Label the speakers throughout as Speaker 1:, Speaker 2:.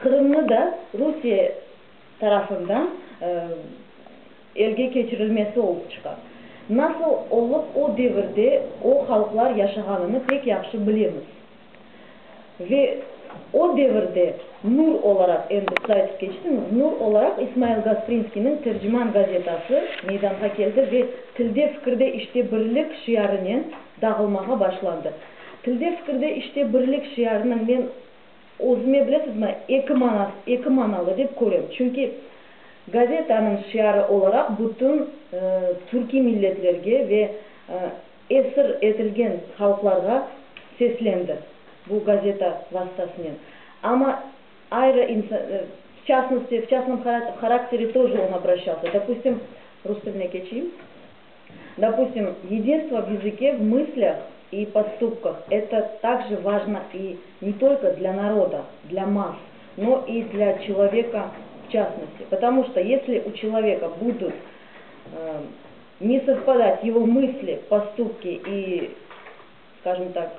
Speaker 1: Qırımnı da Rusiye tarafından elge keçirilmesi olıp çıqa. Nasıl olıp o devirde o halqlar yaşağanını pek yahşı bilemiz. Ve o devirde nur olaraq, endi siz aytıp keçtiñiz, nur olaraq İsmail Gasprinskiyniñ Terciman gazetası meydanğa keldi ve Tilde, fikirde, işte birlik şiarınen dağılmağa başlandı. Tilde, fikirde, işte birlik şiarınıñ men özüme, bilesizmi, eki manası, eki manalı dep körem. Çünki gazetanıñ şiarı olaraq bütün türkiy milletlerge ve esir etilgen halqlarğa seslendi bu gazeta vastasınen. Amma ayrı insan, в частности, в частном характере тоже он обращался. Допустим, rus tiline keçeyim. Допустим, единство в языке, в мыслях и поступках — это также важно и не только для народа, для масс, но и для человека в частности. Потому что если у человека будут не совпадать его мысли, поступки и, скажем так,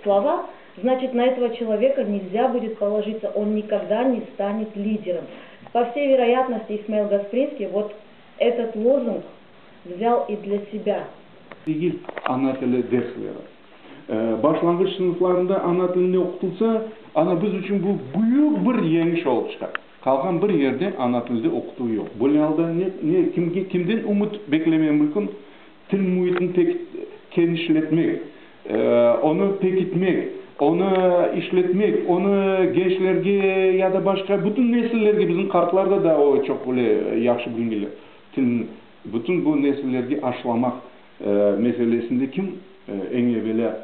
Speaker 1: слова, значит, на этого человека нельзя будет положиться, он никогда не станет лидером. По всей вероятности, Исмаил Гаспринский вот этот лозунг взял и для себя.
Speaker 2: Degil ana tili dersleri. Başlanğıç sınıflarında ana tilinde oqutılsa, ana biz içün bu büyük bir yeñiş olıp çıqa. Qalğan bir yerde ana tilde oqutuv yoq. Böyle alda ne, ne, kimge, kimden ümüt bekleme mümkün? Til müitini pek kenişletmek, onı pekitmek, onı işletmek, onı gençlerge ya da başqa bütün nesillerge, bizim qartlarda da o çoq böyle yahşı bilgenler tilni, bütün bu nesillerge aşılamaq meselesinde kim eñ evelâ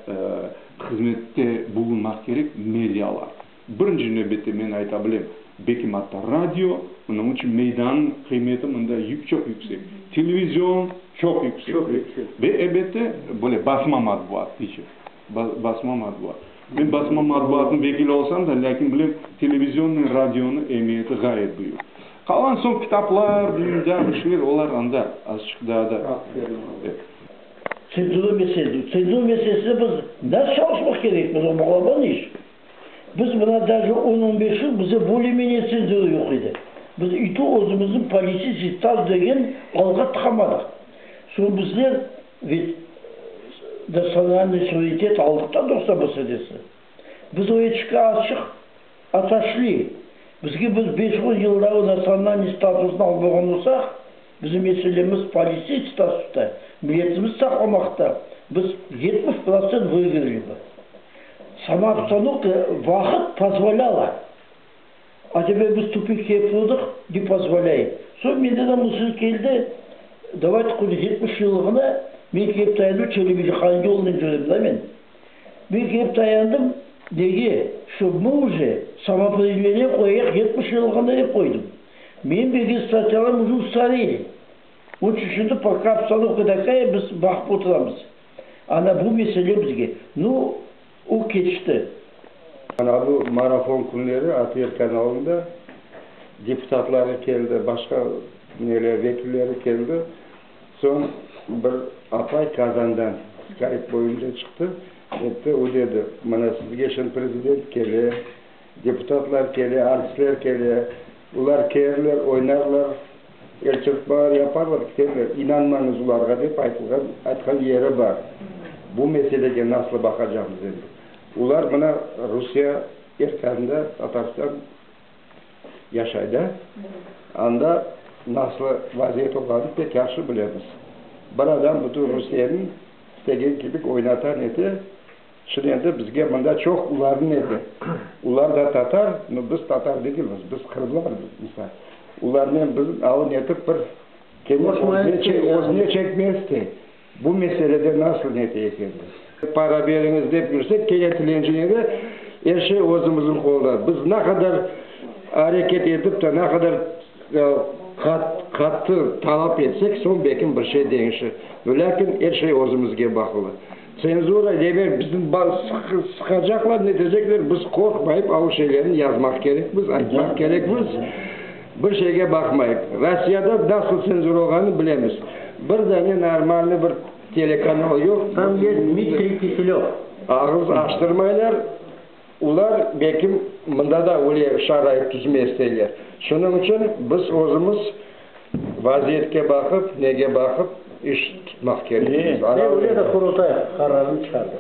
Speaker 2: hızmette bulunmaq kerek? Medialar. Birinci nevbette men ayta bilem, belkim atta radio, onıñ içün meydanıñ qıymeti mında çoq yüksek. Televizion çoq yüksek.
Speaker 3: Çoq yüksek.
Speaker 2: Ve elbette böyle basma matbuat deycek. Basma matbuat. Men basma matbuatnıñ vekili olsam da, lâkin bilem, televizionnen radionıñ emiyeti ğayet büyük. Qalğan soñ kitaplar, bilmem, daa bir şeyler, olar anda azçıq daa da.
Speaker 4: Tsenzura meselesi. Tsenzura meselesinde biz nasıl çalışmaq kerekmiz, o balaban iş. Biz mına даже 10-15 yıl bize bolее-menее tsenzura yoq edi. Biz и то özümizniñ политический статус degen alğa tıqamadıq. Soñ bizler ведь национальный суверенитет aldıq da 91 senesi. Biz o etişke azçıq отошли. Bizge biz 5-10 yıl daa nasionalniy statusnı almağan olsaq, bizim meselemiz politik statusta, milletimiz saqlamaqta biz 70% выиграли бы. Сама обстановка, vaqıt позволяла. А теперь biz тупик ke qoydıq, не позволяет. Soñ mende de мысль keldi, давайте 70 yıllığına men kelip tayandım Çelebicihan yolunen yürem da men. Men kelip tayandım, nege? Чтобы мы уже самоопределение qoyayıq 70 yıllığına dep qoydım. Men bergen статьяларым уже устарели. Onun için şimdi пока обстановка такая, biz baqıp oturamız. Ana bu mesele bizge. Ну, o keçti.
Speaker 3: Ana bu marafon künleri ATR kanalında deputatları keldi, başqa neler vekilleri keldi. Soñ bir apay Kazandan Skype boyunca çıqtı. Etti, o dedi: "Mına sizge şimdi prezident kele, deputatlar kele, artistler kele, ular kelirler, oynarlar, el çırpmalar yaparlar, kiterler. İnanmañız ularğa", dep aytılğan, aytqan yeri bar. Bu meselege nasıl baqacaqmız endi? Ular mına Rusiye erkânında, Tatarstan yaşay da. Anda nasıl vaziyet olğanını pek yahşı bilemiz. Bir adam bütün Rusiyeniñ istegen kibi oynata nete. Şimdi endi bizge mında çoq ularnıñ neti. Ular da tatar, но biz tatar degilmiz, biz qırımlarmız misal. Ularnen bizim alı netip bir kene özüne çekmez. Bu meselede nasıl nete ekenmiz? Para beriñiz dep yürsek, kene tilencileri, er şey özümizniñ qolda. Biz ne qadar areket etip te, ne qadar qattı talap etsek, soñ belkim bir şey deñişir. Lâkin er şey özümizge bağlı. Tsenzura demek bizni sıqacaqlar, netecekler, biz qorqmayıp o şeylerni yazmaq kerekmiz, aytmaq kerekmiz. Bir şeyge baqmayıp. Rossiyada nasıl tsenzura olğanını bilemiz. Bir dane normalный bir telekanal yoq.
Speaker 5: Там есть Дмитрий Киселев.
Speaker 3: Ağız açtırmaylar. Olar belkim mında da öyle şarait tüzme isteyler. Şunıñ içün biz özümiz vaziyetke baqıp, nege baqıp iş tutmaq kerekmiz.
Speaker 5: Ve öyle de Qurultay qararını çıqardı.